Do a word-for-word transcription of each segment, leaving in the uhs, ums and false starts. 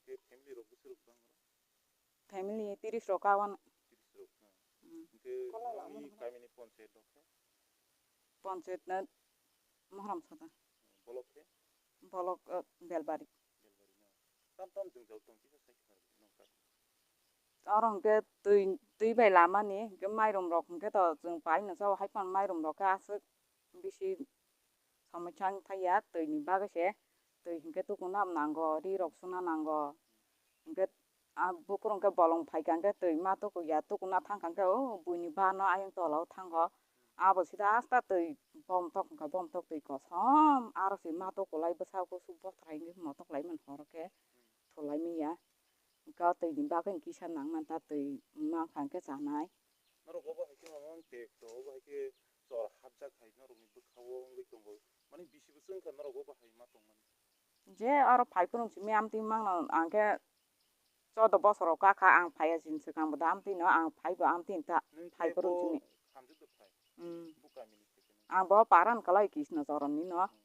Hwnkhe family rok bwswk rok bang oro? Family tiris rok ka wano. Tiris rok na. Hmm. Hwnkhe nini kami ni panchayat rok khe? Panchayat na Mohram Sata. Bolok khe? Bolok, eh, Belbari. Belbari na. Tam tam jwngjal tong kisa sai khna rwdi nokha. Oro hwnkhe twi, twi bai lama ni hwnkhe mairum rok hwnkhe to chwng pai no chao, hai phano mairum rok khe aswk bisi somosya wng thai ya, twi ni bagwi se twi hwnkhe tukuna nango, ri rok suna nango, hwnkhe a buphuru hwnkhe bolong phaikha hwnkhe twi ma tuku ya, tukuna thangkha hwnkhe o buini ba no ayang tola o thango, abo sida asta twi bom tok hwnkha, bom tok twi kosom aro se ma tuku lai bwsa kusu bothrai hwnkhe motok lai mani horo khe thulai manya. Hwnkhe o twi ni bagwi kisa nang manta twi mankha hwnkhe chanai. Norok obo hai khe mama wng tek to, obo hai khe chor hapjak hai norokni bwkha-o wngwi tongo. Mani bisi bwswk wngkha norok obo hai ma tongmani. Je oro phai phwrwng simi amtwi mangno ang khe choudo bosor rok kakha ang phaiya sini swkang bo da amtwi no ang phai bo amtwi ta Nwng phai khe phwrwng bo simi. Hamjwk do phai? Hmm. Bo kami ni phai khe nang? Ang bo paran kalai Krishna Charan ni no. Hmm.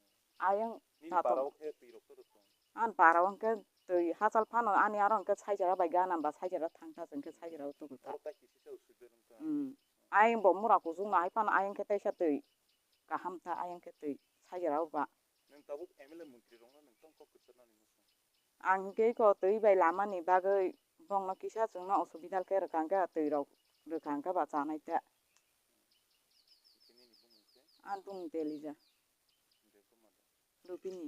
Ayang Nini tato. Para o khe twi rok to rok tong? Ani para o hwnkhe twi hachal phano ani aro hwnkhe saijara bai gana ba saijara thangkha hwnkhe saijara o tubui kha. Oro tai kisi se usui ber wngkha. Hmm. Ayang bo mura kuchuk no hai phano ayang khe teisa twi kaham ta ayang khe twi saijara o ba. Nwng tabuk M L A montri rok no nwng tong kok kwchar nani muchung? Ang hwnkhe eko twi bai lama ni bagwi bongno kisa chwngno osubidal khe rwkha hwnkhe twi rok rwkha hwnkhe ba chanai ta. Hwnkhe nini bumung khe? Ani bumung Delija. Hwnkhe buma da? Lubini.